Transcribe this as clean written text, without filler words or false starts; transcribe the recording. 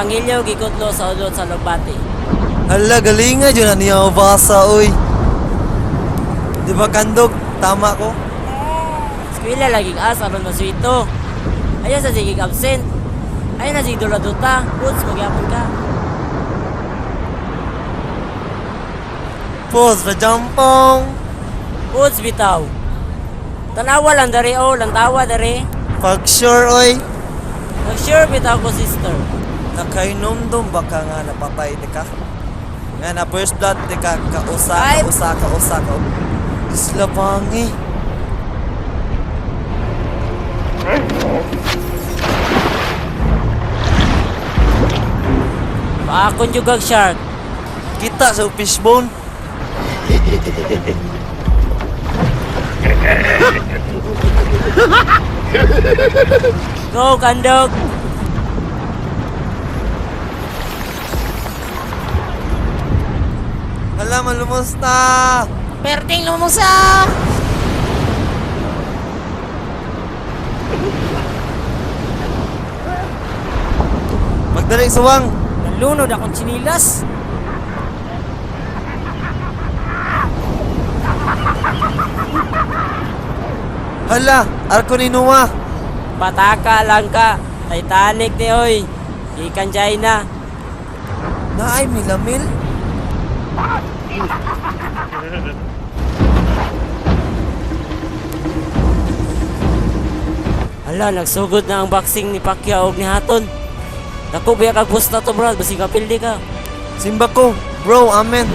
Ebanghelyo gikutlo sa udot sa Lugbati. Hala, galinga dyan na niya mabasa, oy. Di ba, Kandog? Tama ko? Eskwela lagi as aron masuito. Ayaw sa sige absent. Ayaw na sige dula-duta. Goods, magyapon ka. Pause pa jampong. Goods bitaw. Tanawa lang dari oh, lantawa dari. Pag sure, oy. Nag-sure bitaw ko, sister. Nakainomdom baka nga napatay di ka? Nga na first blood di ka kausa, Ay! kausa, kausa, ka. Isla bangi. Paakon yung gag shark. Kita sa fishbone. Go, Kandog! Hala, malumos na. Perting lumusa! Magdali suwang. Nalunod akong chinilas. Hala, arko ni Noah. Pataka lang ka. Titanic ni oy. Ikan China. Naay milamil. Hala, nagsugod na ang boxing ni Pacquiao og ni Hatton. Dako biya kag pusta to, brad, basig kapildi ka. Simba ko. Bro, amen.